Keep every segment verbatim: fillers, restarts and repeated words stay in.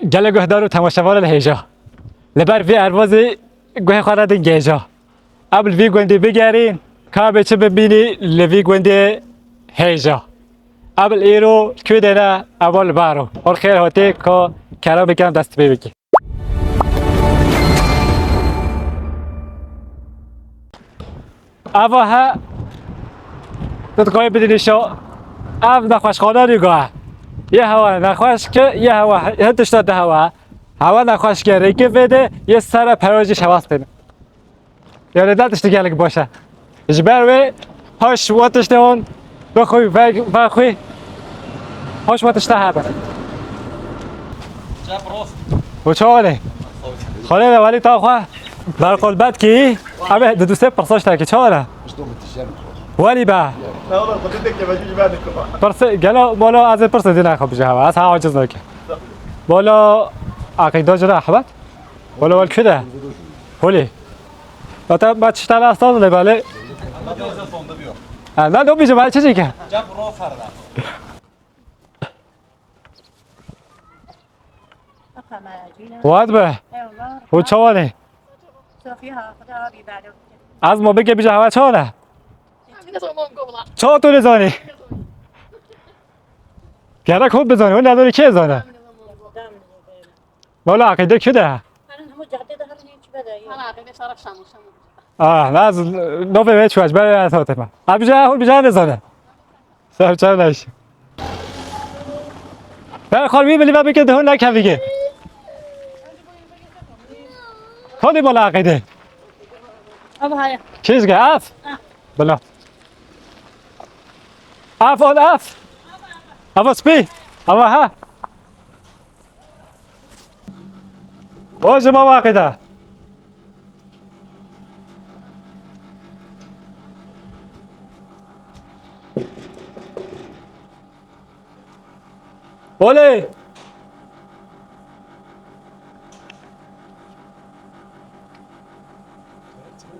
Gelek guhdar û temaşevanên hêja. Li ber vê erbazê guhê xwe re din gêja. Em li vî gundî bigerîn, ka bê çi bibînî li vî gundê hêja. Em li îro li kû de ne, em li baro. Hol xêr hatî, ka kerem bikin dest pê bikî. Eva he, tu dixwayî bidî nîşo. Ev nexweşxane Rîga. Yê hewa nexweş ki, yê hewa hin tişta di hewa. Hewa nexweş ki, rêkê vê de, yê sere pewe jî şewastên. Yani da tiştê gelek baş e. Ji ber wê paş wa tiştê hon bixwî, ve-, vexwî. Paş wa tişta hebe. Çap rost. Û çawa ne? Xole de welî ta xwe. Berqolbet kî. Abi, di du sê pirsa ji te ki çawa ne? Welî be. Ne oğlum, kutu tek yemedi, ben de kafa. Pirsa, gelo, bolo, ez ê pirsa dîna xwe bijî hava. Ez ha aciz nake. Bolo, aqîda jira Ahmet. Bolo, wel kü de. Holî. Hatta ben çiştala aslan le bale. Ha, ne do bijî, ben çiçek. Çap rost her da. Wad be. Eyvallah. O çawa ne? Sofiya, Xweda abi baro. Az mo bike bija hava çawa ne? Çawa tu ne zanî? Gerek hop bizanî, o ne zanî kê zane? Wala aqîde kü de. Herin hemû cadde de herin hiç bede. Ana aqîde şara şamû şamû. Ah, laz nove ve çuwaç, bere ya sote ma. Abi ja, hol bija ne zane? Ser çav naş. Ben xor wî bilî ve bike de hon nakevige. Hadi bala aqîde. Abi haya. Çizge af. Bala. Af ol af. Ava spî. Ava ha. O ji ma waqî de. Olê!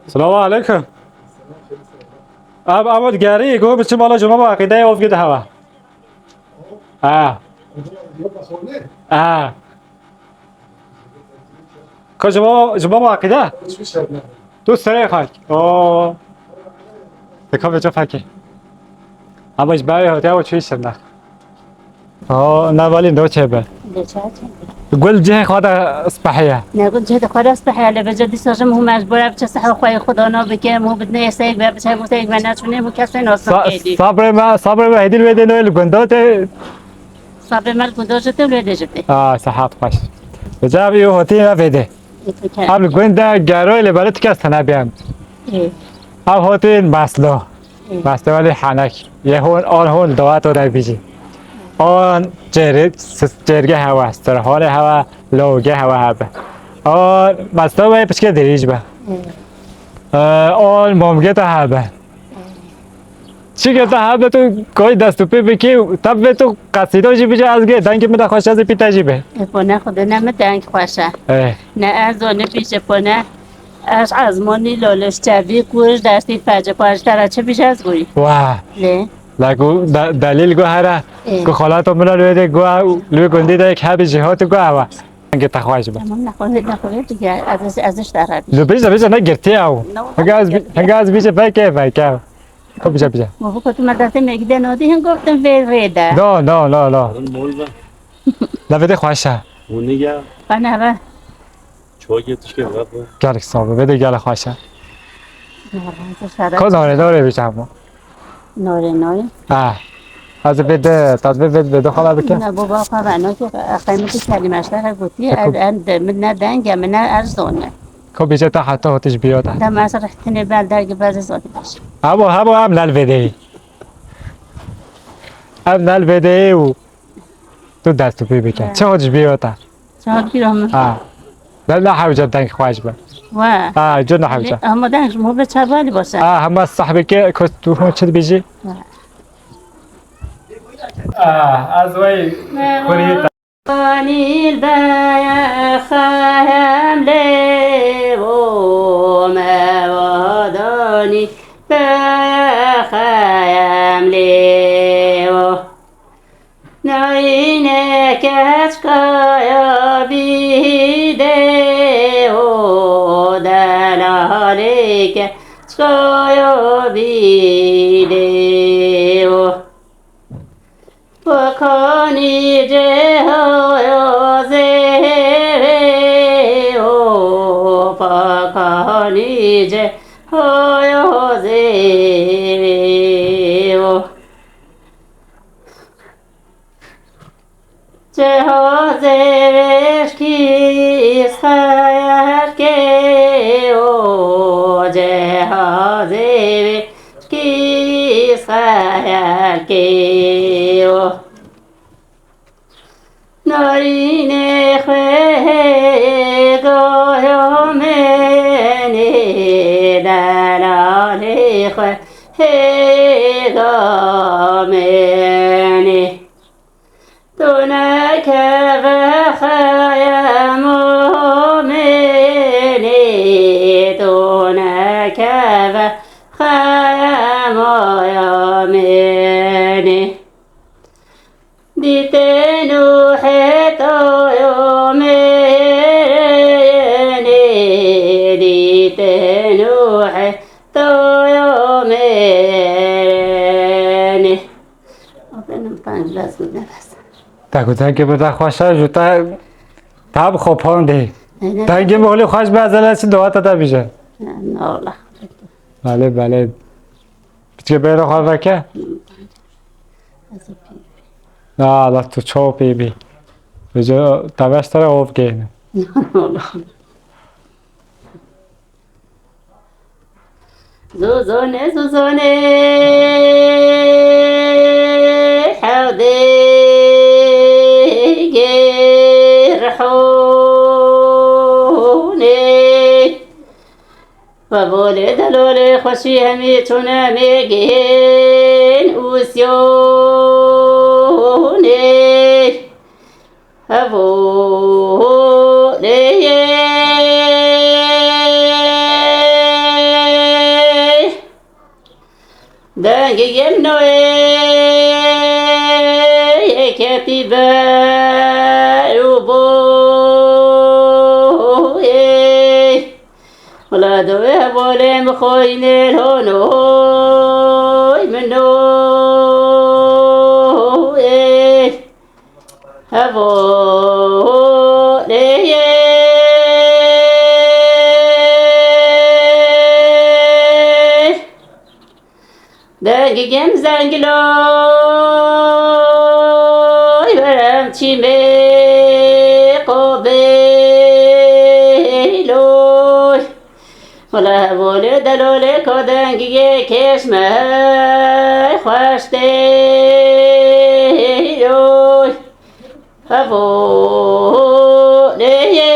Selamu aleykum. Abi, abi, geri, go, biçim ala cuma waqî de, of gidi hava. Ha. Ha. Ka ji baba, ji baba aqîde? Tu serê xak. O. Te ka veca fakê. Ama ji bavê hatiya o çi şirna. O, ne balî do çebe. De çaçe. Gul cihê xwe de spehiye. Ne gul cihê xwe de spehiye, le veca dîsa jim hû mecbûr e biçe sehwa xwe yê Xuda na bike, hû bidine yê seyek be, biçe hû seyek be, ne çûnê hû kesê nas Sa-, nakê dî. Sabrê me, sabrê me hêdî li wê dê noyê li gunda te. Sabrê me li gunda jite, li wê dê jite. Ah, sehat xweş. Bi cavî û hotî ne vê dê. Ev li gund de geroyê lê belê tu kes tene bêm. Ê. Ev hotîn Baslo. Ê. Baslo welî Hanek. Yê hon, an hon dowa to de bijî. An cêrê, sis-, cêrge hewa, sirhonê hewa, lawge hewa hebe. An Baslo ve piçke dirîj be. Ê. Ee, an momgeta hebe. Çike te hebe tu koy dest û pê bikî, te vê tu qesîdo jî bije ez gê, dengê min de xweş ez ê pî te jî bê. E, pone xwe ne min deng xweş e. Eh. Ne ez o ne bije pone. Ez ezmonî loliş çevî kuj destî fece paji te re çi bije ez goyî. Wah. Lê. La ku de-, delîl gu here, Eh. ku xalato min li wê de gu, li wê gundî de yek hebî jî hot gu ewa. Dengê te xweş be. Tamam, nexwe, nexwe, tu gel, ez, ez, ez ji te re bî. Li bêje, bêje, ne girtî ew. No, Henge ez bî-, girtî. henge ez bîje veke, veke. Ko bîje, bîje. Ma bu kotu me destê me gide nodî, hin goftin vê rê de. No, no, no, no. Mol be. Levê de xweş e. Hûn ne ya? Ben eve. Çok yetişkin be bu. Gelek sağ ol, be de gelek xweş e. Nexwe, ez ji te re Ko bî. nare, nare bîje ama. Norê, norê. Ha. Ez vê de, ez vê, vê, vê de xala bike. Ne, baba xwe ve, no ki, qeymeti kelîme ji te re gotiye, Eko. ez, em de, min ne deng e, min ne erzon e. Ko bêje te heta hatiş biyo te. Dem ez rihtinê bel dergi beze zor baş. Abo, abo, em nel vedeyî. Em nel vedeyî û tu dest û pê bike. Evet. Çi hatiş biyo te? Çar kilo mu? Ha. Lalla hewce deng xweş be. Wa. Ha, cun hewce. Ama deng ji mo be çabalî bose. Ha, hema sahbe ke ko tu hon çi dibêjî? Wa. Ha, ez wey kurî. Anîl be xeyem lê o me vadani be xeyem lê o. Nayîne keçkaya keçkoyo bîlê o. Pakanî cehoyo zêvê o, pakanî cehoyo zêvê o. Cihazê wêşkî xelkê o, cihazê wêşkî xelkê o. Narînê xwe hêga ya menê, delalê xwe hêga menê. Tu nekeve xeya momenê, tu nekeve xeya moya menê. Dîtên û hetoyo mêrênê, dîtên û hetoyo mêrênê. Aferin, tamam, biraz bu nefes. Te ku dengê min de xweş e, ji te, te bi xwe pondê. Aynen. Dengê min holê xweş be, ez ê çi dua te de bîje. Allah. Belê, belê. Piçê bêro xwe veke. Ez ê pî. Na, la tu çawa pê bî. Vêce teveş te re ov gêne. Allah. Zozone, zozone, hewdê gerhûnê. Ve volê delolê xweşî hemî çûne mêgên û syonê. Hevolê yê. Dengê yê min o ê, yê ketî ber û boyê. Wela doyê hevalê min xweyînê honoy min oyê. Hevalê yê. Dengê gem zengiloy, berem çîmê qobêloy. Wela hevolê delolê ka dengê kêş me xweş tê loy. Hevolê yê.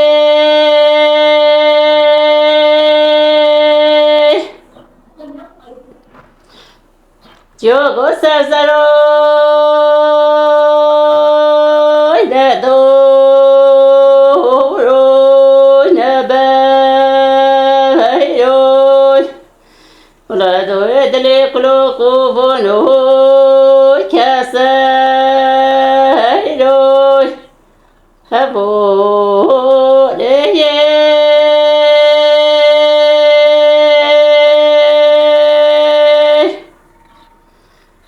Cogo serzeroy de doroy neberoy. Wela doyê dilê kulok û vonoy keseyroy. Hevolê yê.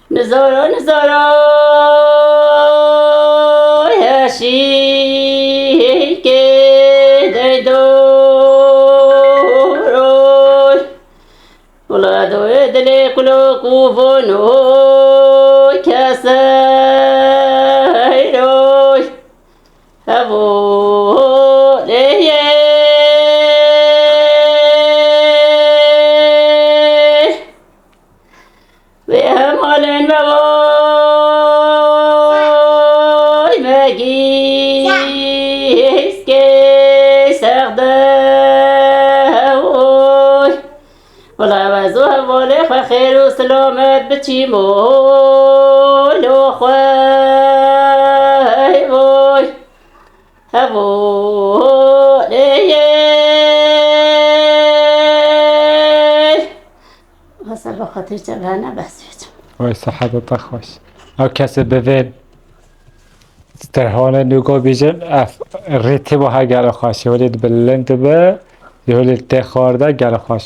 Nizoro, nizoro, heşîkê deydoroy. Wela doyê dilê kulok û vonoy keseyroy. Hevolê yê. Wê hevalên me oy, me gîskê sexde oy. Wela ez û hevalê xwe xêr û silamet biçîm oy, lo xwe oy. Hevolê yê. Hesa bi xatir çevene bes vêçim. Vay, siheta te xweş. Ew kesê bivên terhanê nûgo bîjin, ev rîtî wiha gelo xweş. Holê bilind dibe, holê tê xwarde gelo xweş.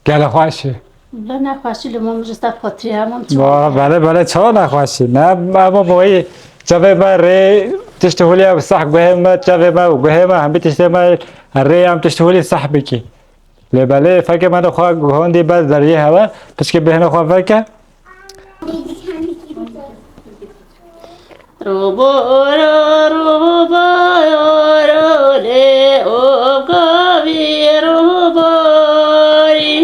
Gelek xweş e. Bila nexweşî li min ji ser xatirê heman çawa. Ba, belê, belê, çawa nexweşî? Ne, ama boyî çavê me rê tiştê holê sah guhê me, çavê me û guhê me, hemî tiştê me rê em tiştê holê sah bikî. Lê belê fekê me xwe guhandî ber deriyê hewe, pişkê bêhna xwe veke. Rûbora rûbaya rolê û gavî rûbarî.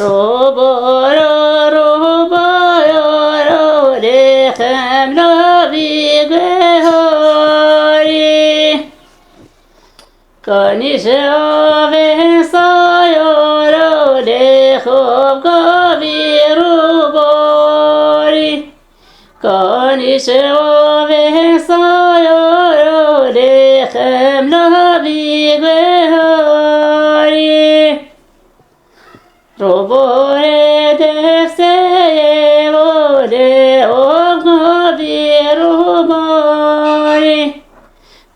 Rûbora rûbaya rolê xemla vî guharî. Kanî ji avê saya rolê xwe gavî rûbarî. Kanî ji avê saya rolê xemla vî guharî. Rûborê desteyê olê ov gavî rûbarî.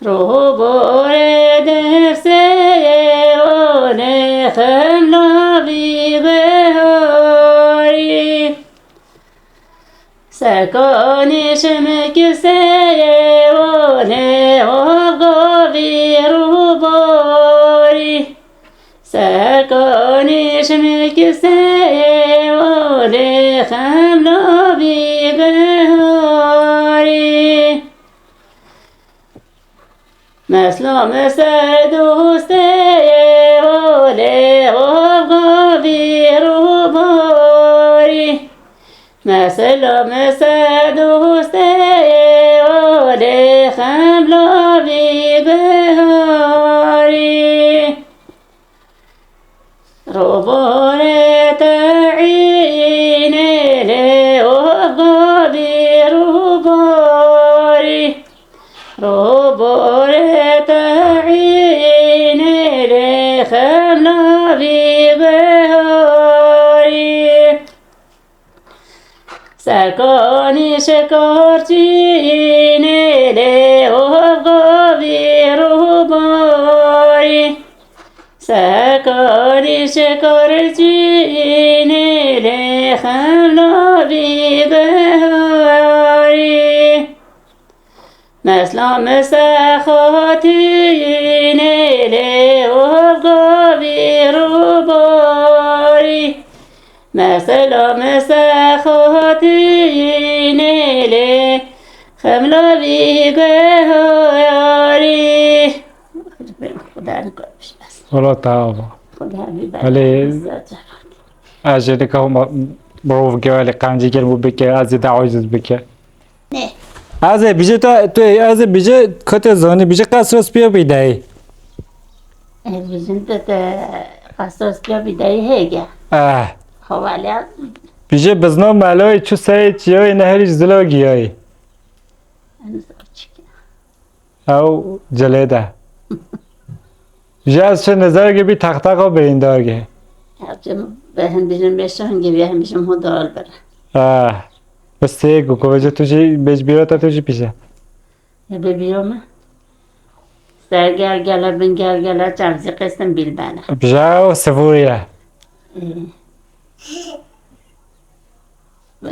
Rûborê desteyê olê xemla vî guharî. Sekanî şim kiseyê olê ov gavî rûbarî. Sekanî şim kiseyê olê xemla vî guharî. Meslame ser dostê olê ov gavî rûbarî. Meslame ser dostê olê xemla vî guharî. Rûborê te înê lê ov gavî rûbarî. Rûborê te înê lê xemla vî guharî. Sekanî şikarçînê lê ov gavî rûbarî. Sekanî şikarçînê lê xemla vî guharî. Meslame sexatînê lê ov gavî rûbarî. Meslame sexatînê lê xemla vî guharî. Xuda nikomiş bes. Wala te ava. Xuda bir Belê. Ez jê dika huma rov gewelê qencî gel bû bike, ez ê dawa ciz bike. Ne. Ez ê bije ta, tu ê, ez ê bije kete zanî, bije qesra spiya bîdayî. Ez bijin te te qesra spiya bîdayî hêge. Eh. Xo valya. Bije bizna melayê çu seyê çiyayê neherî zila giyayî. Ew cilê de. Ji ez çi nizergê bî texteqa birîndargê. Ya, cem, be hem bijim beşan gibi, hem bijim hudal bir. Ah. Bistê ku ku ji tu jî bêj bîra te tu jî pîşe. Ya be bîra me. Ser gel gele bin gel gele çavzî qestin bîl bene. Bijao sivûriye. Ee.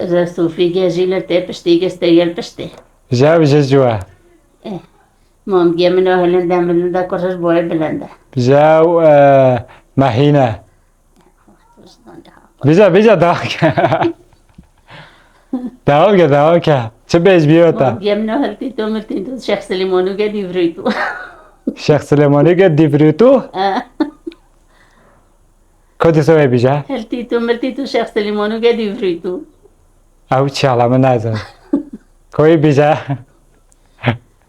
Ze Sofî ge jî li tê piştî ge stê gel piştê. Jew ji ji we. Eh. Mam ge min o hilinde milinde kurij boye bilinde. Jew, eh, mehîne. Bize, bize daha ke. Devam ke, devam ke. Çi bêj bîra te? Mam ge min o hiltî tu miltî tu Şêx Silêmanû ge dîvrî tu. Şêx Silêmanû ge dîvrî tu? Eh. Kotî sewê bîje? Hiltî tu, miltî tu, Şêx Silêmanû ge dîvrî tu. Ew çi ala min nazanim. Koyî bîje?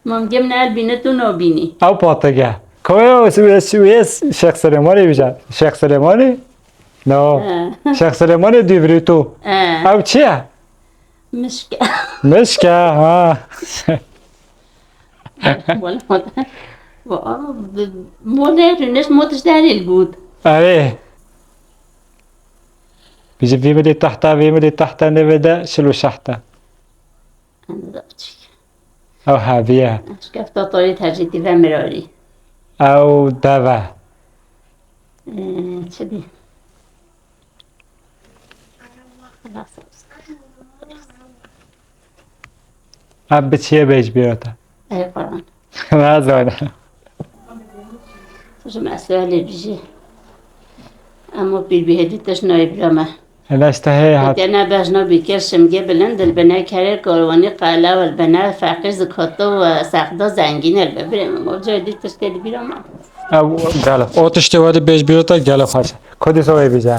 Mam gem ne el bîne tu nabînî. Ew patige. Koyê wê, wê, wê Şêx Silêmanê bîje. Şêx Silêmanê? No. He. Şêx Silêmanê dîvrî tu. He. Ew çi ye? Mişke. Mişke, ha. Wala, wa, bi, mo ne rûnişt, mo tişt derî li got. Erê. Bijî vî milî tahta, vî milî tahta nêvê de şil û şahta. Ew heviye. Şkefta toyê tercîtî ve mirarî. Ew deve. Ee, çi dî? Em biçiye bêj bîra te. Ey Quran. Nazane. Ji me sualê bijî. Em û pîr bihêdî tişt nayê bira me. Hele işte hey hat. Dene bejno bîker şimge bilind dilbe, ne kerê korwanî qelew ilbe, ne feqîr zikoto û sexdo zengîn ilbe. Birê min, o cayê dî tiştê li bîra me. Ew gelo. O tiştê we dê bêj bîra te gelo xweş. Kudî so wê bîje.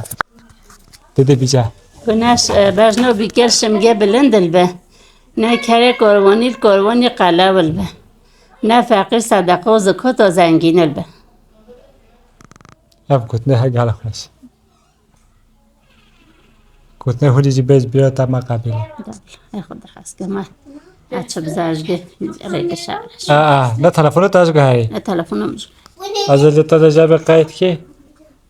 Dede bîje. Güneş, e, bejno bîker şimge bilind ilbe. Ne kerê korwanî li korwanî qelew ilbe. Ne feqîr sedeqo zikoto zengîn ilbe. Ev gotine he gelo xweş. Gotine hûrî jî bêj bîra te me qebîle. Ey Xwedê hez ke me. Eçe bizajge. Rêke şer. Aa, ne telefonê te ji guherî? Ne telefonê min ji. Ez li te de jebê qeyd kî?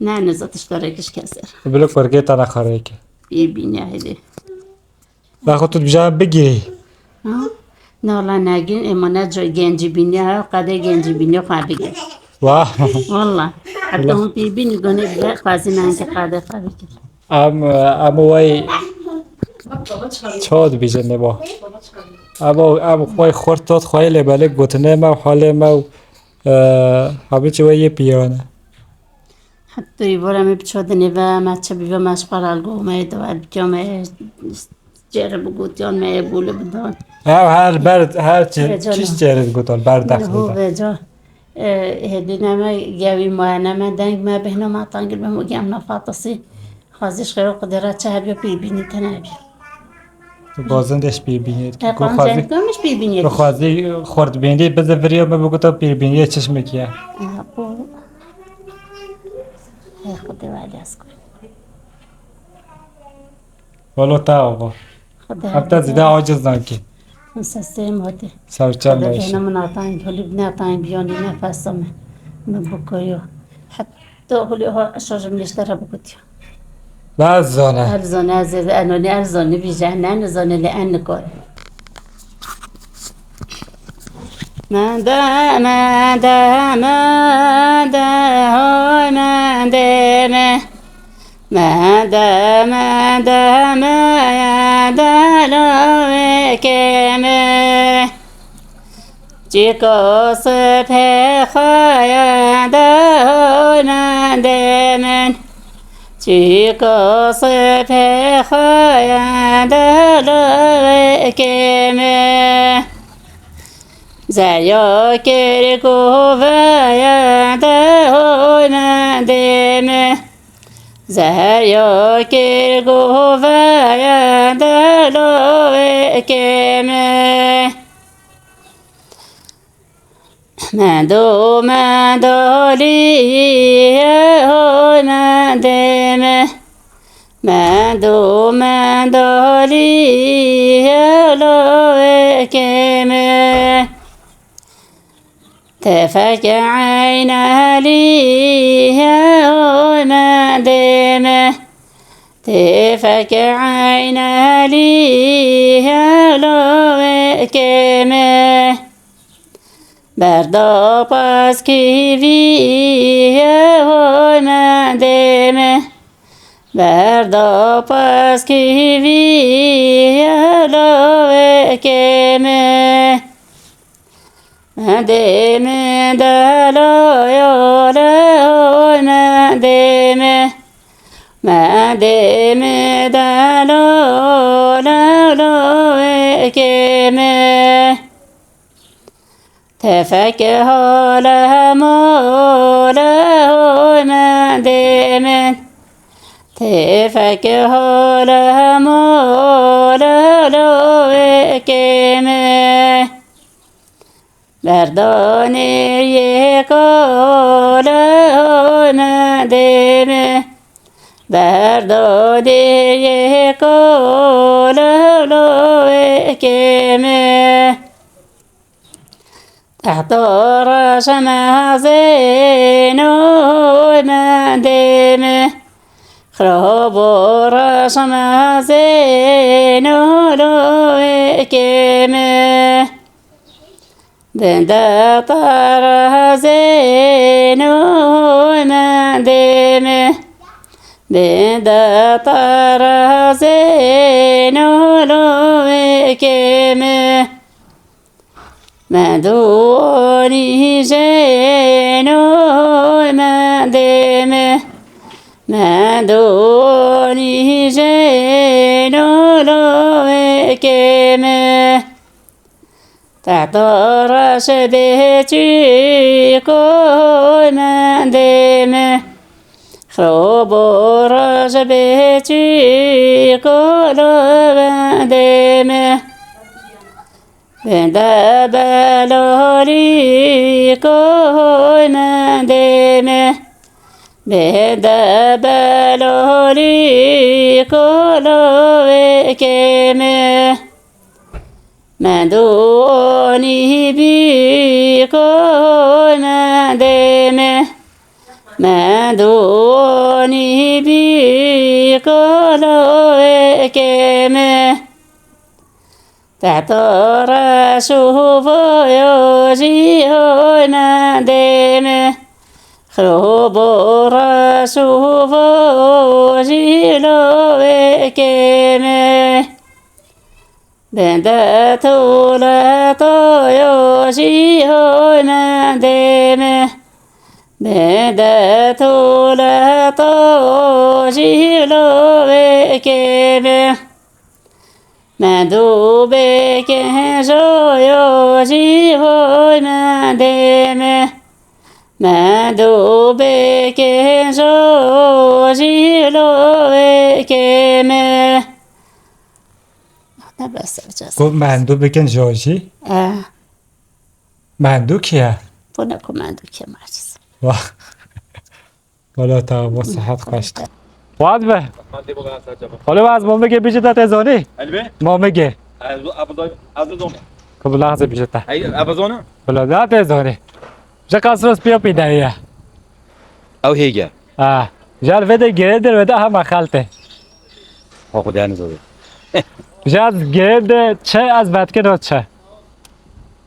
Ne, ne zat işte rêkiş keser. Bilo kurgê te ne xerê kî. Bî bîne hêdî. Vexwe tu dibêje bigirî. Ha? Ne wala negin, ema ne co-, gencî bînî ha, qadê gencî bînî xwe bigir. Wah. Wala. Heta hûn pî bînî gonê bide, xwezî nengê qadê xwe bigir. Em, em way ço dibêjin ne bo. Em, em way xurt tot xwayê lê belê gotine me û halê me û, e, hemî çi way yê piyane. Heta îvora me biço dinê ve, me çi bîve me ji xwe re algo me ye, dewa bikyo me ye, çêre bigotiyan me ye, bûle bidan. Ew her ber, her çi, Veca çi ne? Çêre digotan, ber dextê Ho de. Veca. E, hêdî ne me gewî maye, ne me deng me bêhna me tangil be, me gem na Fatisî. Xwezî ji xêro Xwedê re çi hebiyo pê bînî te nebiyo. Tu bazin de ji pê bînî. E, Ku xwezî, qancenka min ji pê bînî. Tu xwezî xurt bînî, bize viriyo me bigota pê bînî çişmekî ye. E, bu. E, Xwedê we lez kir. Walo te ava. Xwedê Hep te zîde aciz dan ki. Min sesê min hatî. Serçem Xwedê beşe. Bêhna min atayîn, holî binatayîn biyonî nefesa min. Min bikoyo. Hep To hûlê ho şojim nişte re bigotî. Nazane. Erzone, ez, ez, enonî erzone, vîje, ne nizane lê en nikor. Mende, mende, mende, hoy mendê me. Mende, mende, mende, lovekê me. Çîko sibhê xwe ye de hoy mendê min. Çîko sibhê xwe ye de lovekê min. Zeryo kir ku ve ye de hoy mendê min. Zeryo kir ku ve ye de lovekê min. Mendo, mendo lî ye hoy mendê me. Mendo, mendo lî ye lovekê me. Tefek eynelî ye hoy mendê me. Tefek eynelî ye lovekê me. Berda paskî vî ye hoy mendê me. Berda paskî vî ye lovekê me. Mendê me delo yo le hoy mendê me. Mendê me delo le lovekê me. Tefek hole hemo le hoy mendê min. Tefek hole hemo le lovekê min. Berdanê yê kole hoy mendê min. Berdanê yê kole lovekê min. Tehta reşemezê noy mendê me. Xirabo reşemezê nolo ekê me. Binde terezê noy mendê me. Bê de terazê nolo wê kê me. Me donî jê noy me dê me. Me donî jê nolo wê kê me. Tehta reş bê çî koy mendê me. Xrobo reş bê çî kolo mendê me. Bende belalî koy mendê me. Bende belalî kolo wê kê me. Me donî bî koy mendê me. Me donî bî kolo wê kê me. Tehta reş û voyo jî hoy mendê me. Xrobo reş û voyo jî lo wê kê me. Bende tole toyo jî hoy mendê me. Bende tole toyo jî lo wê kê me. Me du bê kê joyo jî hoy mendê me. Me du bê kê joyo jî lo wê kê me. Ne bes serçe. Ku mendu bikin jojî? Eh. Mendu kiye? Bu ne ku mendu kiye maciz? Wah. Wala ta bo sihet xweş. Wad be. Wala waz momige bijita te zoni. Elbe? Momige. Abu zon. Ku bu lahze bijita. Hey, abu zonu? Wala da te zoni. Je kasros piyo pidaya. Ew hêge. Ha. Jal vede girêdir vede hema xelte. Ha, Xwedê ne zor. Jaz girêde çe, ez vetkino çe.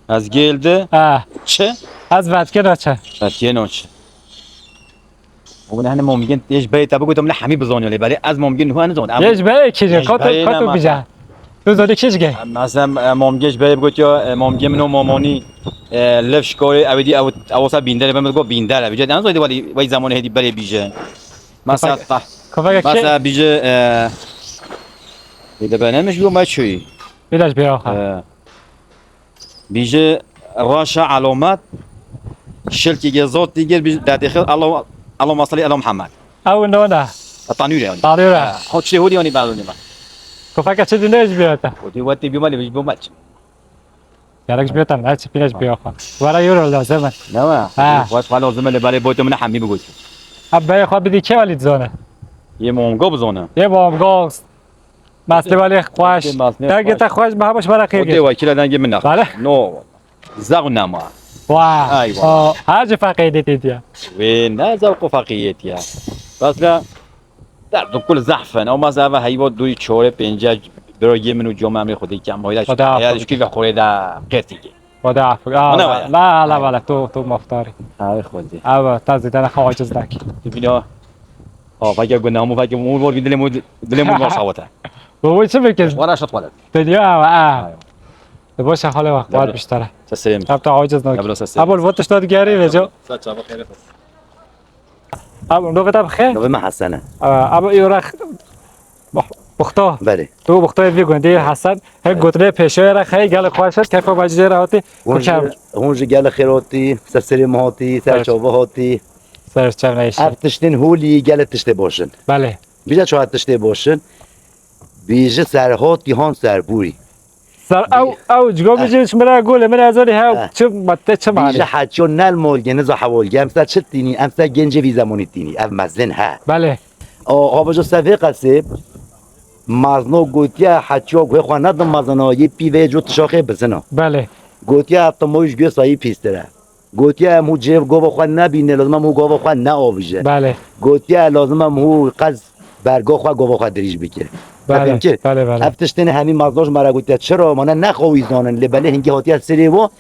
Ez girêde Ha. Çe? Ez vetkino çe. Vetkino çe. O ne hani momgin têj bey tabi gotum ne hemi bizonyo le bale ez momgin hu ne zon. Têj bey kije, koto, koto bija. Tu zodî kişge? Mesela, e, mamgê ji berê bigotiya, e, mamgê min o mamanî, e, lev şikarê, ew dî, ew, ew wasa bînder e, ben got bînder e. Bîce, en zaydi wali, wey zamanê hêdî berê bîje. Mesela, Kafek-, ta-, kafek-, mesela bîje, e, bir de ben neymiş bu maç şeyi. Biraz bir daha. E, bîje, raşa alamet, şilkî ge zot dîgir, bîje, dedê xir, Allah, Allahümme salli ala Muhammed. Ew nona. Tanûre yani. Tanûre. Ha, hoç lê hûdî yani ben onu ben. Kofaka çi dine ji biyata? O di wati bi mali bi maç. Gerek ji biyata ne çi pîne ji biyo xwe. Wara euro lazim e. Ne wa? Ha. Xweş xwe lazim e, lê belê boyto min hemî bigot. Ha, bey xwe bidî kê welî dizone? Yê mongo bizone. Yê mongo. Maslê welê xweş. Maslê xweş. Dengê te xweş be, hemû ji me re xêr. O dê wekîla dengê min ne. Bale. No. Zewq nema. Wa. Ay, wa. O, her ji feqîrî tê diye. Wê ne zewq û feqîriyê diye. Bes la, derd û kul zehf in. Ama ez eve heyva dûyî çore pênce biro yê min û coma em ê xwedî kem. Hoyda Xweda ya afirke. Şikî ve xorê de qertî ki. Xweda afirke. Aa, Ana la, waya. La, la, Ay. Bala, tu, tu moftarî. Ay, xwedî. Ava, ta zêde ne xaciz dakî. Bîna. Ha, fake gunamû, fake mû, vor dilê mû, dilê mû başawata. Bu, bu çi fikir? Wara şat wala. Dinya ama, ha. Ay. Li bo şexalê we, Debra. Xwar biştara. Teslim. Ev te aciz nake. Debra teslim. Abol, vot tişta digerî ve co. Saç çava xêre xwest. Abol, navê te bi xêr? Navê me Hesen e. Aa, abol, îro re x-, bux-, buxto. Belê. Tu buxtoyê vî gundî, Hesen. He, gotinê pêşoyê re xêr, gelek xweş e, keyfa bacî jê re hatî. Hûn jî, Kuçer. Hûn jî gelek xêr hatî, ser serê me hatî, ser Ser. Çava hatî. Ser çavneyşî. Ev tiştên holî gelek tiştê baş in. Belê. Bîje çawa tiştê baş in? Bîje serhatî han serbûrî. Ser ew, ew, cigo bijî ji min re gulê min ez orî hew, Eh. Çi madde, çi Bîje mane? Heço nel molge, niza hewolge, em ser çi tînî, em ser gencê vî zemonî tînî, ev mezin he. Belê. O, o bijo sevê qesê, mazno gotiye heço guhê xwe nedin mezin o, yê pîvê co tişaxê bizin o. Belê. Gotiye ev timoy ji guhê sayî pîstir e. Gotiye em hû cihê gova xwe nebîne, lazim em hû gova xwe neavije. Belê. Gotiye lazim em hû qez berga xwe gova xwe dirîj bike. Belê, Te fêm kir? Belê, belê. Ev tiştên hemî mazloj me re gotiye. Çira? Ma ne, ne xwe wî zanin, lê belê hingî hatiye serê wan.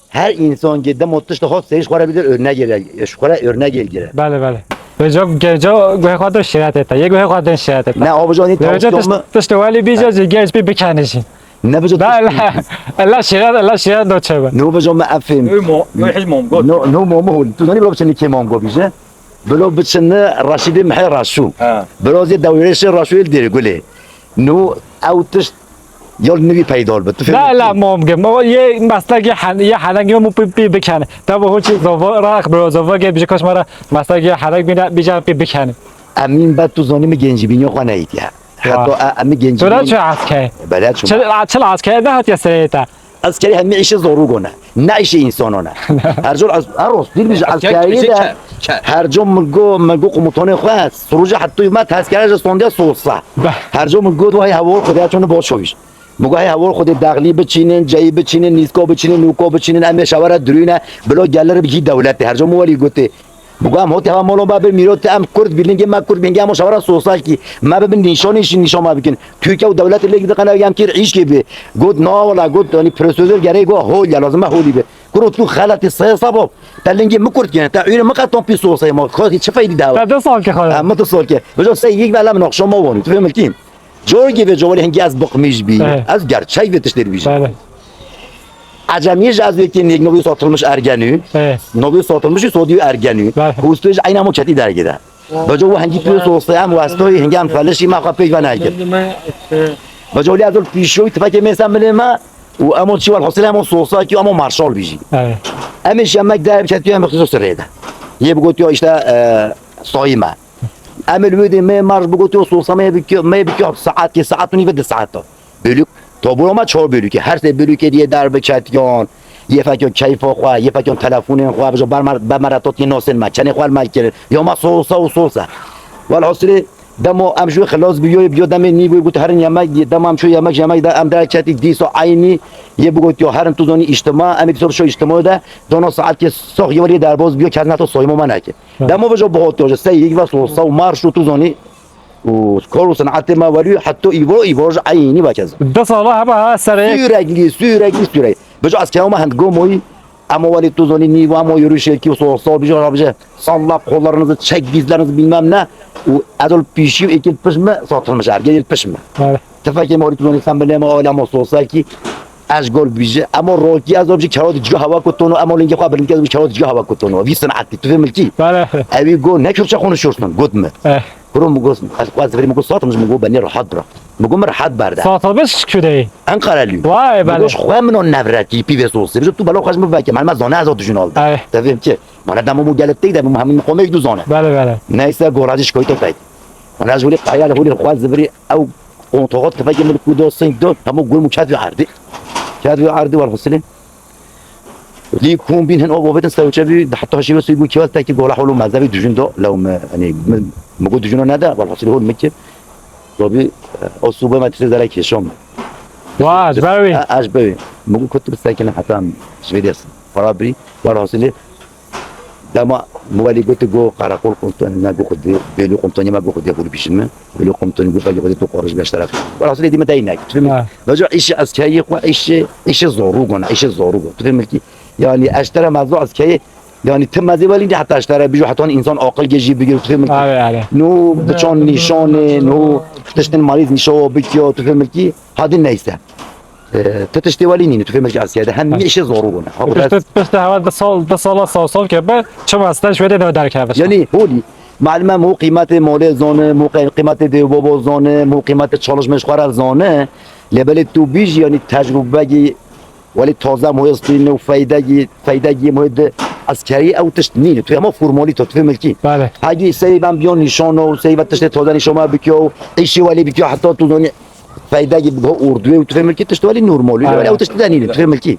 Her însan gê demo tişt hat serî ji xwe re bide örnegê re, ji xwe re örnegê gire. Belê, belê. Ve çok gece guhe xwe de şirete ta. Ye guhe xwe de şirete ta. Ne, o bijo nî Ve çok tansiyon tişt, mi? Tişt wali bir şey genç bir bir kendisi. Ne bijo Da tişt la, la şiret, la şiret do çebe. Ne bijo mi efim. Ew mo, ew hiç mom got. No, no mo mo. Tu zanî bilo biçin ki mom go bije. Bilo biçin Raşidê Mihê Raşu. Ha. Bilo zê dewrêşê Raşu el deri gule. No ew tişt yol nivî peydol bi. Tu fehmî La, la, ki? Mom ge. Mo ye meslek ye han, ye hanan ge mu pi, pi, bikane. Tabi hoçi zova, rax bilo zova ge bije koşmara meslek ye hanan bine, bije pi bikane. Emîn be tu zanî mi gencî bînyo xwe neyîtiye. Heta e, em gencî Tura bîn. Çi asker? Bele çi. Çil, çil asker ne hatiye sereyeta? Eskerî hemî îşê zorû gone. Ne îşê însanan e. Her cor ez, her rost dîl bîj Asker eskerî kişi de. Çe, çe. Her cor min go, min go komutanê xwe, surûja hetû me teskere ji sondiya sosa. Be. Her cor min go do hey hawor xwe de çonu bo şovîş. Min go hey hawor xwe de daxlî biçînin, ceyî biçînin, nîsko biçînin, nûko biçînin, em ê şewere dirûne, bilo gelir bi hî dewletê. Her cor min welî gotê. Bi gam hotê hava molo me bir mîrot em Kurd bilingê me Kurd bilingê em şawara sosyal ki me bibin nîşanî şî nîşan me bikin. Türkiye û dewletê lêk diqene em kir îşkê bi. Got na wala got hani prosedür gereği go hol ya lazım me holî bi. Kuro tu xelatî seyasa bo. Te lingê mi Kurd kene, te ûrê mi qeton pî sosyal ma. Xo çi feydi dawa? Te de sal ki xala. Em tu sal ki. Bijo sey yek ve lem nakşo ma woni. Tu fehmil ki? Corgê vê cowalê hingî ez biqmîj bî. Evet. Ez gerçek vê tiştê dibîjim. Evet. Ecemiyê ji ez wekî nêk novî satılmış ergenî. Evet. Novî satılmış sodî ergenî. Evet. Hûstê ji eyna mo çetî dergê de. Baco û hingî tu sosa em westayî hingî em felişî me xwe pêk ve naykin. Baco lê ez ol pîşoyî tifekê mêsa milê me û emo çi wal hosile emo sosa ki emo marşal bîjî. Evet. Em ê ji yemek de çetî em xizos rê de. Yê bigotiyo işte, e, sayî me. Em li wê dê me marş bigotiyo sosa me bikyo, me bikyo saet ki saet û nîve di saet o. Bölük, tabura me çar bölükê. Her sê bölükê diye derbi çetiyon. Yê fekyon keyfa xwe, yê fekyon telefonên xwe, bijo ber mer-, be meratot yê nasên me, çenê xwe me kirin. Ya me sosa û sosa. Welhasilê demo em ji wê xilas biyoyê, biyo demê nî bû, got herin yemek, dema em çû yemek, yemek de em derek çetî dîsa eynî yê bigotiyo herin tu zonî îştima, em ê dîsa şo îştima de, dona saet ki sox yê welê derbaz biyo, kes neto soymo me neke. Hı. Demo bijo bihotiyo, ji sey yek ve sosa û marş û tu zonî, û kar û senetê me welî heta îvo, îvo ji eynî vekez. Di sala heba ha serê. Sürekli, sürekli, sürekli. Bijo ez keyama hend gomoyî, ama welî tu zonî nîva ama yürüyüş ki sosa, bijo, bijo, salla kollarınızı çek, dizlerinizi bilmem ne. Û ez ol pişî û ekil piş me satılmış, ergel piş me. Evet. Tifekê me tu zonî sen bilema öyle ama sosa ki ez gol bije, ama roki ez ol bije kerot cigah hava kotono, ama lingi xwa bilin ki ez ol bije kerot cigah hava kotono. Vi senetî, tu fehmil ki? Evet. Evi go ne Kürtçe konuşuyorsun, got me. Eh. Kuro mi got, ez xwaz verî mi got, satmış mi got, beni rahat bırak. Mi got, mi rahat berde. Satılmış kudeyî. Ankaralıyım. Vay, bele. Mi got, xwe min o nevretî, pîvê sosê. Bijo tu bela xweş mi veke, malma zane ez o dijin aldı. Evet. Devim ki, bana demo mu gelip tek de bu Muhammed Muhammed du zane. Bele, bele. Neyse, goracı şikoyto kayıt. Bana ez huli kayal huli xwaz verî, ew kontoğot tefekê mi kudo sing do, hemo gul mu çat ve ardi. Çat ve ardi var hosile. Lî kum bîn hin o bobêtin sewçe bî, di heta şî ve suy bû kewel tekî gola hol û mezevî dijin do, lew me, hani, me, me got dijino nede, welhasil hol me ki, do bî, e, o subê me tiştê zere kêşon. Wa, ji ber wî. E, ez ji ber wî. Me got, kut bi sekine heta ji vê dest para bî, welhasilî, dema me welî gotî go karakol komutanı, me got xwedê, bêlû komutanı me got xwedê hol bîjin me. Wilo komutanî got, "Belki xwedê tu qarij beş taraf." Welhasilê dî me dey nek. Tu fehmî? Ha. Veca îşê eskeriyê xwe, îşê, îşê zorû gona, îşê zorû got. Tu fehmî ki? Yani eştere mezra eskeriyê, yani tim mezê welî de heta eştere bijo heta însan aqil gejî bigir, tu fehmî ki? Are, are. No biçan nîşanê, no tiştin marîz nîşo bikiyo, tu fehmî ki? Hadi neyse. E, tu tiştê welî nîne, tu fehmî ki eskeriyê de hem Ha. îşê zorû gona. Ha, Piştî, biraz piştî hewa di sal, di sala sal sal ke be, çima staj wede de derkeve. Yani holî. Malime mu qîmetê malê zane, mu qî-, qîmetê dê babo zane, mu qîmetê çalışmê ji xwe re zane. Lê belê tu bîj, yani tecrubegî, welî taze mu hêstî, no feydegî, feydegî mu de eskerî ew tişt nîne. Tu hema formalî tu, tu fehmî ki? Bele. Hagî sey ben biyo nîşano, sey ve tiştê taze nîşano bikiyo, îşî welî bikiyo, heta tu zonî feydegî bigo orduyê û tu fehmî ki tişt welî normal. Bele. Welî ew tişt de nîne, tu fehmî ki?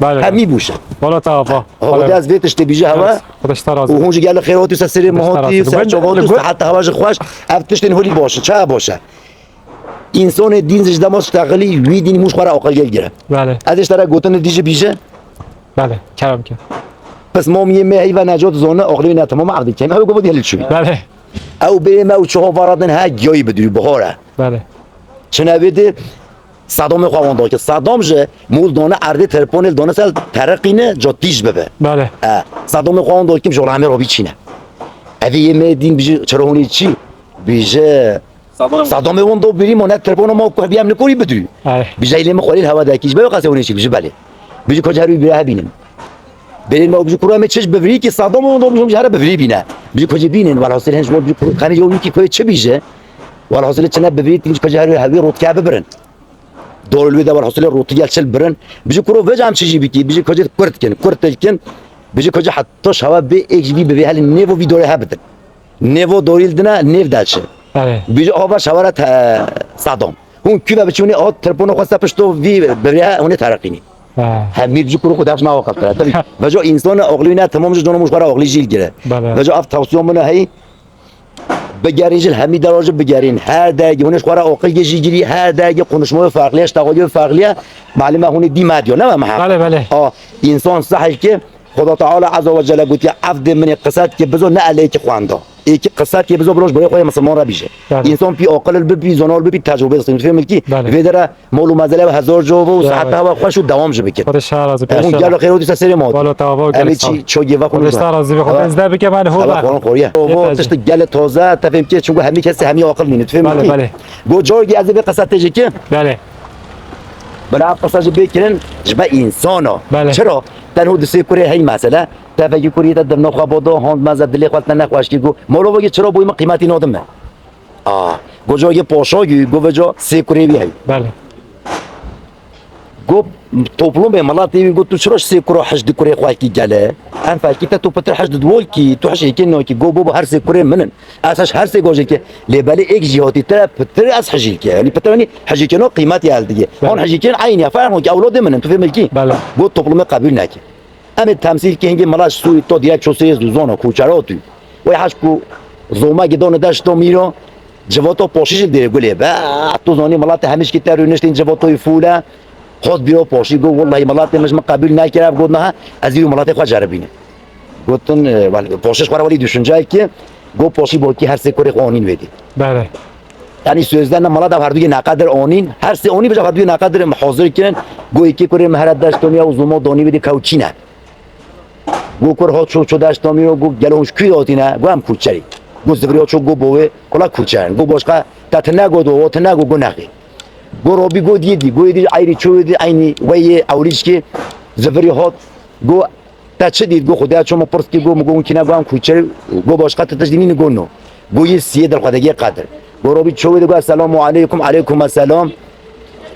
Bale. Hemî bûşe. Wala te ava. Ha, Bale. O de ez vê tiştê bîje heva. Xwedê ji te razî. Û hûn jî gelê xêr hatî ser serê me hatî, ser çava hatî, saet hava ji xweş. Ev tiştên holî baş e. Çaya baş e? Însanê dîn ji dema ştexilî wî dîn hûn ji xwe re aqil gel gire. Bale. Ez ji te re gotin dî jî bîje. Bale, kerem ke. Pismamiyê me heyva necat zone, aqilê ne tamam aqdî kem. Ew gova diye çû. Bale. Ew bê me û çiha varadin ha giyayî bidû, bihar e. Bale. Çi nevê de Sedamê xwe wan dakir. Sedam ji mûl dane erdê telefonê dane ser tereqîne ca tîj bibe. Bale. E, Sedamê xwe wan dakir, jor hemê rabî çîne. E, Evê yê me dîn bijî çira hûnê çi? Bijî Sadam. Sadamê wan do birî ma ne telefona ma ku hevî em nikorî bidû. Ay. Bijî lê min xwarî hewa dekî. Ji ber qasê hûnê çi? Bijî belê. Bijî koca herû bira hebînim. Berên me bijî kuro em ê çiş bivirî ki Sadamê wan do bijî here bivirî bîne. Bijî koca bînin, walhasil hin ji wan bijî kuro kanî yo ki koyê çi bijî? Walhasil çine bivirî, bijî koca herû hewî rotke bibirin. Dorê wê de walhasil rotî gel çil birin. Bijî kuro vêca em çi jî bikî, bijî koca kurt kin, kurt kin. Bijî koca heta şewa bê êk jî vî bivê helî nêvo vî dorê hebidin. Nêvo dorîl dine, nêv de çi. Belê. Bijî ava şewara te Sadam. Hûn kû ve biçûnê o telefonu xwe se pişto vî bivê hûnê tereqînî. Ha. Hemî ji kuro xwe daş nawa xelqe. Tabii. Vejo însan aqlî ne tamam ji dona muşxara aqlî jîl gire. Belê. Vejo av tavsiyon min heyî. Bigerîn jin hemî dera jî bigerîn. Her dergî hûn ji xwe re aqil gê jî girî, her dergî konuşmayê farklı ye, ştaxaliyê farklı ye. Malum e hûn ê dî me diyo, ne me meha? Belê, belê. A, însan sahil ki, Xuda Teala Azze ve Celle gotiye, "Evdê min ê qised ki bizo ne elê ki xwenda. Ê ki qised ki bizo biroj birê xwe yê misilman re bîje." Belê. Însan pî aqil bibî, zonor bibî, tecrube dixin. Fehmî ki, Belê. Vê dere mol û mezele ve hezar co ve û Ya, saete evet. hewa xweş û dewam jî bikin. Xwedê şer razî be, E, hûn Xwedê şer gelo razî. Xêr û dîsa serê ma Xwedê tava û Eve gelek çi sağ ol. Çogiye ve Xwedê şer razî be, Xwedê ez de bike, ben hova Eve ben. Xwedê xoriye. Ova Yetecî. Tişt gele taze, te fêm ke, çunku hemî kesê hemî aqil nîne, tu fêm Belê, ki? Belê. Go corgî ez ê vê qesa te jî ki? Belê. Bela ev qesa jî bê kirin, ji be însan o. Belê. Çira? Tenho di sê kurê hey mesele. Te fekî kurî te devna xwe bodo, hond meze dilê xwe te nexweşkî go. Molo vegî çira boyî min qîmetî nadim me. A, go corgê paşa gî, go veca sê kurê wî hey. Belê. Go toplumê miletê wî go tu çira sê kura hij di kurê xwe kî gele? Em fekî te tu pitir hij di dwol kî, tu hij êkê nakî, go bo bo her sê kurê min in. Ez hij her sê gojê kî, lê belê êk jî hatî te pitir ez hijî kî. Yanî pitir yanî hijî kî no qîmet ya el dige. Belê. Hon hijî kî eynî ya, ferq ki ewladê min in, tu fêm kî? Belê. Go toplumê qebûl neke. Em ê temsîl kê hingê mala Sûrî to direk ço sê zûzana koçero tu. Wê heş ku zoma gidone deşto mîro, civato poşî jî dê gulê be. Tu zanî mala te hemiş ki te rûniştên civato fûle. Hot bîro poşî go, wellahî mala te min ji min qebûl nekir, ev got, niha ez îro mala te xwe ceribîne. Gotin, e, wal-, poşî xwe re welî düşünceyekê, go poşî bokî her sê kurê xwe anîn wê dî. Bere. Yanî sözde ne mala da herdûyê neqedir onîn, her sê onî bija herdûyê neqedir hazir kirin, go yekê kurê me here deşt doniya û zûmo donî bidî kewçîne. Go kur ho ço ço deşt domiyo, go gelo hûn ji kû hatîne, go em kûçerî. Go zivirî ho ço go bo wê, kula kûçerin. Go boşqa te tine go do, o tine go, go nexî. Go robî go diyê dî, go yê dî ayrî ço yê dî eynî wey yê ewlîşkê zivirî hot, go Te çi dît? Go Xwedaya ço min pirs kir, go min go hûn kîne, go em kûçer, go başqa te tişt dînî, go no. Go yê siyê dilxwedegê qedir. Go robî ço wê de go, "Eselamu aleykum." "Aleykum eselam."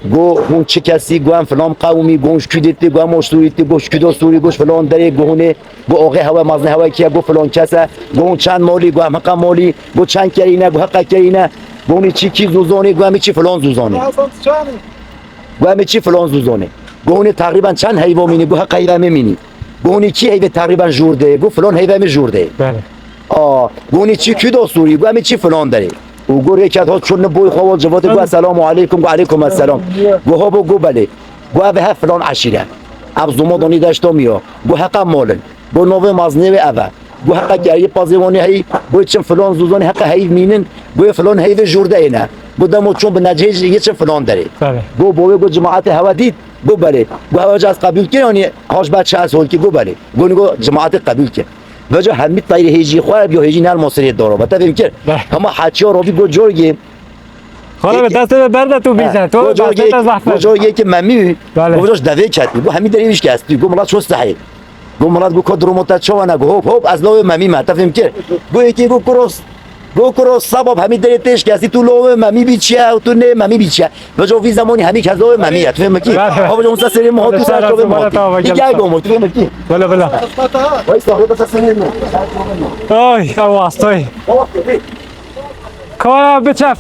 Go hûn çi kesî? Go em filan qewmî. Go hûn ji kû dê tê? Go em o Sûrî tê. Go ji kû do Sûrî? Go ji filan derê. Go hûn ê, go oxê hewe mazne hewe kî ye? Go filan kes e. Go hûn çend malî? Go em hiqa malî. Go çend kerî ne? Go hiqa kerî ne. Go hûn ê çi kî zûzonê? Go em ê çi filan zûzonê. Go em ê çi filan zûzonê. Go hûn ê teqrîben çend heyva mînî? Go heqa heyva me mînî. Go hûn ê çi heyvê teqrîben jûr de? Go filan heyve me jûr de. Belê. A, go hûn ê çi kû do Sûrî? Go em ê çi filan derê. Û go rêket hot çûn li boy xwe hot civotê go, Belê. "Eselamu aleykum." Go, "Aleykum eselam." Go, "Hobo," go, "belê." Go, "Ev he filan eşîre. Ev zûmo donî deşto mîyo." Go, "Heqa molin." Go, "Novê maznê wê ev e." Go, "Heqa kerî pazê wanê heyî." Go, "Çim filan zûzonê heqa heyv mînin." Go, "Yê filan heyvê jûr de êne." Go, "Demo çûn bi necihê yê çim filan derê." Belê. Go, "Bo wê," go, "cemaetê hewa dît." Go, "Belê." Go, "Hewa caz qebûl kir, yanî haj ber çi ez hol kir?" Go, "Belê." Go, "Go cemaetê qebûl kir." Veca hemî tayri hêjî xwe biyo hêjî nermo serê doro. Be te fêm kir. Be. Hema haçiyo robî go corgê. Xala be, Ê, destê be berde tu bîze. He, Tu go corgê, destê te zahf go be. Corgê ki memî. Bale. Go veca devê ketî. Go hemî derê wîş kestî. Go milat ço sehê. Go milat go ko durumo te çawa ne? Go hop hop ez lawê memî me. Te fêm kir. Go yekê go kuros. Go kuros sabab hemî derê têş kestî. Tu lawê memî bî çiye û tu nê memî bî çiye. Veco vî zemanî hemî kes lawê memî ye. Tu fêm kir? Bale. Ha veco hûn se serê min hot, tu se şovê min hot. Gel go mo, tu fêm kir? Bale, bale. Vay sahre de se serê min. Oy, ew astay. Kara biçef.